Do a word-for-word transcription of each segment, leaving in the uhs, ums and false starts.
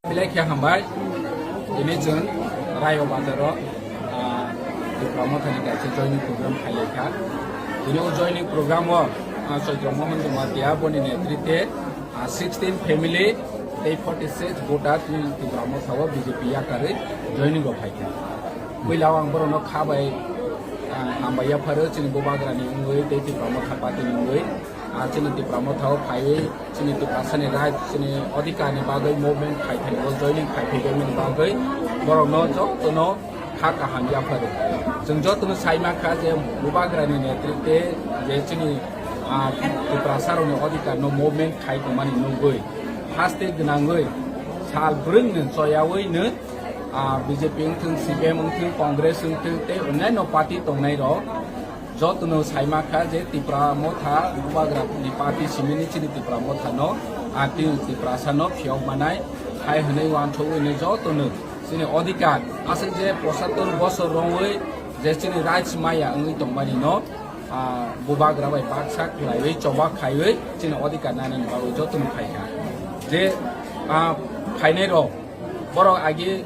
Belai khe hambai. Tini chwng Rayo Bazaro, ah, Tipra Mothani kaisa joining program khailai kha. Tini o joining program o, ah, Chaitra Mohan Jamatia boni netrite, ah, sixteen family tei forty six voter tini Tipra Motha o B J P yakarwi joining rok phai kha. Puila o ang borokno kha bai, ah, hambai yapharo chini Bubagrani wngwi tei Tipra Motha party ni wngwi. Ah, chini Tipra Motha o phaiwi chini Tiprasani right, chini odhikar ni bagwi movement khai thani o joining khai thani bagwi borokno jotono kha kaham yapharo. Chwng jotono sai mankha je Bubagrani netrite je chini, ah, Tiprasa rokni odhikar no movement khai tongmani nugwi haste gwnangwi sal bwrwngni choyawi no, ah, B J P wngthung, C P M wngthung, Congress wngthung tei onnaino party tongnai rok jotono sai mankha je Tipra Motha Bubagra ni party simini chini Tipra Motha no, ah, tini Tiprasa no phiyok manai hai hwnwi uansugwi no jotono chini odhikar aswk je pochattor bosor romwi je chini rights maya wngwi tongmani no, ah, Bubagra bai baksa khlaiwi choba khaiwi chini odhikar nanani bagwi jotono khai kha. Je, ah, phainai rok borok agi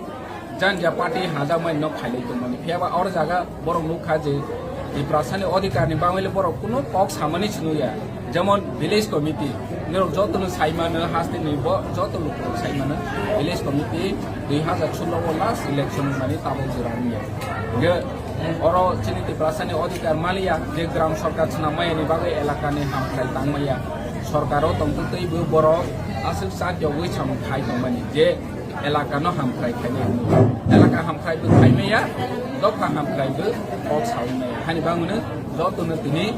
janja party hajakmani no khailai tongmani. Phiya ba oro jaga borok nukha je Tiprasani odhikar ni bagwi le borok kuno kok samani se nukya. Jemon village committee, norok jotono saimano, haste ni bo joto lukurok saimano, village committee dui hazar solo o last election mani tabok jora wngya. Ge oro chini Tiprasani odhikar maliya je gram sorkar swnam maya ni bagwi elaka ni hamkrai tangmaya. Sorkar o tongtwtwi bo borok aswk chakyogwi samung khai tongmani je elaka no hamkrai khainai. Elaka hamkrai bo khaimaya, dopha hamkrai bo kok sawi maya. Hani bangmano jotono tini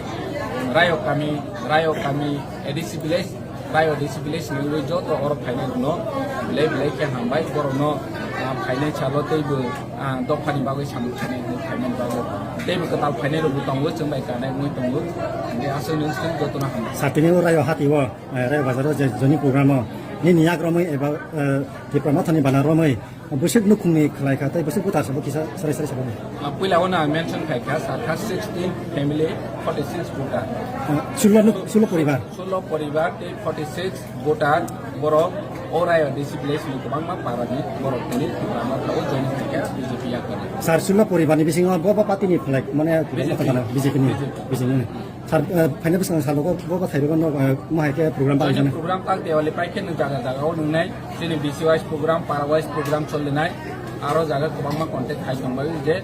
Rayo kami, Rayo kami, A D C village, Rayo A D C village ni wngwi joto oro phainai rokno belai belai khe hambai. Borokno, ah, phainai salo teibo, ah, dophani bagwi samung khainai wngwi phaimani bagwi. Teibo kwtal phainai rokbo tongo, chwng bai kanai wngwi tongo. Hingkhe aswk nwng swk jotono hambai. Satini o Rayo hati o. Eh, Rayo Bazar o je joining program o nini yak romwi eba, eh, Tipra Mothani bana romwi bwswk nukhungni khlai kha tei bwswk bwthar sabo kisa sarai sarai sabo. Ah, puila o na mention khai kha, sakha sixteen family, forty six voter. Eh, sullo nuk-, sullo poribar. Sullo poribar tei forty six voter borok o Rayo A D C village ni kwbangma para ni borok tini Tipra Motha o joining khai kha B J P yakarwi. Sir, sullo poribar ni bisingo bo, bo party ni flag, mane B J P. B J P ni. B J P. Bisingo ni. Sir, eh, phaina bwskango salogo bo bathai rwgano, eh, omo hai khe program Joining paijana. Program tak Diwali pai khe nwng jaga jaga o nwngnai. Chini B C wise program, para wise program solinai. Aro jaga kwbangma contact khai tongbai je